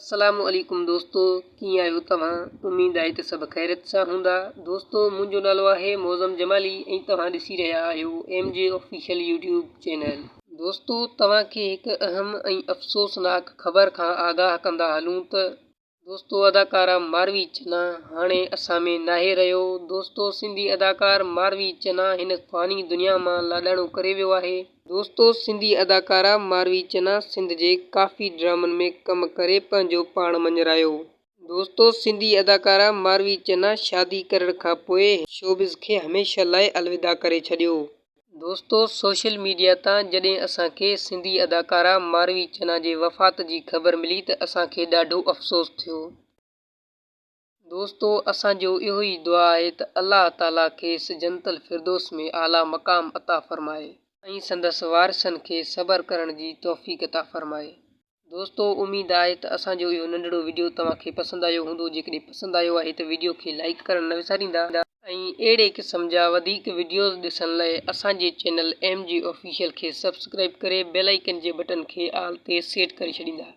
السلام عليڪم دوستو ڪيئن آهيو توهان اميد آهي ته سڀ خيريت سان هوندا دوستو منهنجو نالو آهي معظم جمالي ۽ توهان ڏسي رهيا آهيو M G official YouTube channel. دوستو توهان کي هڪ اهم ۽ افسوسناڪ خبر کان آگاهه ڪندا هلون ته دوستو اداڪارا ماروي چنا هاڻي اسان ۾ ناهي رهيو دوستو سنڌي اداڪار ماروي چنا هن فاني دنيا مان لاڏاڻو ڪري ويو آهي. دوستو سنڌي اداڪارا ماروي چنا سنڌ جي ڪافي ڊرامن ۾ ڪم ڪري پنهنجو پاڻ مڃرايو. دوستو سنڌي اداڪارا ماروي چنا شادي ڪرڻ کان پوء شوبز کي هميشه لاء الوداع ڪري ڇڏيو. دوستو سوشل ميڊيا تان جڏهن اسان کي سنڌي اداڪارا ماروي چنا جي وفات جي خبر ملي ته اسان کي ڏاڍو افسوس ٿيو. دوستو اسان جو اهو ئي دعا آهي ته الله تعالي کيس جنت الفردوس ۾ اعليٰ مقام عطا فرمائي ۽ سندس وارثن کي صبر ڪرڻ جي توفيق عطا فرمائي. دوستو اميد آهي ته اسان جو اهو ننڍڙو وڊيو توهان کي پسند آيو هوندو جيڪڏهن پسند آيو آهي ته وڊيو کي لائيڪ ڪرڻ نه وساريندا ۽ اهڙي قسم جا وڌيڪ وڊيوز ڏسڻ لاء اسان جي چينل ايم جي آفيشل کي سبسڪرائيب ڪري بيل آئيڪن جي بٽن کي آل تي سيٽ ڪري ڇڏيندا.